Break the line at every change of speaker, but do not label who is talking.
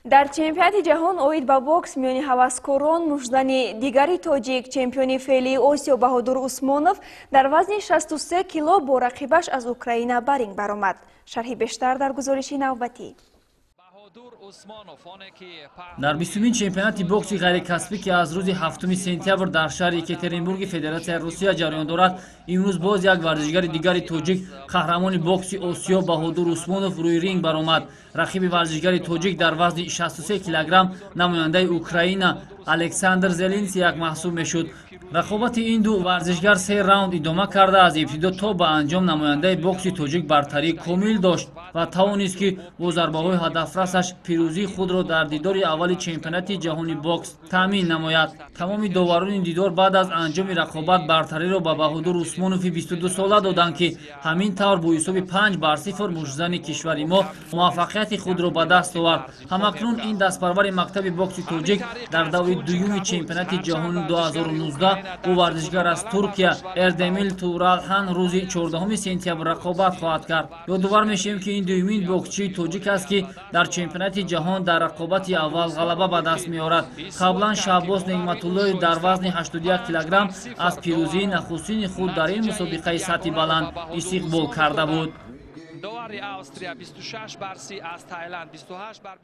Дар чемпионати ҷаҳон оид ба бокс миёни ҳаваскорон муштзани дигари тоҷик, чемпиони феълии Осиё Баҳодур Усмонов дар вазни 63 кило бо рақибаш аз Украина ба ринг баромад. Шарҳи бештар дар гузориши навбатӣ.
Дар 20-умин чемпионати бокси ғайрикасбӣ, ки аз рӯзи 7 сентябр дар шаҳри Екатеринбурги Федератсияи Русия ҷараён дорад, имрӯз боз як варзишгари дигари тоҷик, қаҳрамони бокси Осиё Баҳодур Усмонов рӯи ринг баромад. Рақиби варзишгари тоҷик дар вазни 63 килограмм намояндаи Украина Александр Зелинсияк маҳсуб мешуд. Рақобати ин ду варзишгар се раунд идома карда, аз ибтидо то ба анҷом намояндаи бокси тоҷик бартарии комил дошт ва тавонист, ки бо зарбаҳои ҳадафрасаш пирӯзии худро дар дидори аввали чемпионати ҷаҳони бокс таъмин намояд. Тамоми доварони дидор баъд аз анҷоми рақобат бартариро ба Баҳодур Усмонови 22сола доданд, ки ҳамин тавр бо ҳисоби 5 бар 0 муштзани кишвари мо муваффақияти худро ба даст овард. Ҳамакнун ин дастпарвари мактаби бокси тоҷик дар даври дуюми чемпионати ҷаҳони 2019 бо варзишгар аз Туркия Эрдемил Туралҳан рӯзи 14 сентябр рақобат хоҳад кард. Ёдовар мешавем, ки ин дуюмин боксчии тоҷик аст, ки дар чемпионати ҷаҳон дар рақобати аввал ғалаба ба даст меорад. Қаблан Шаҳбоз Неъматуллоев дар вазни 81 килограмм аз пирӯзии нахустини худ дар ин мусобиқаи сатҳи баланд истиқбол карда буд.
Довари Австрия 26 бар 30, аз Таиланд 28 бар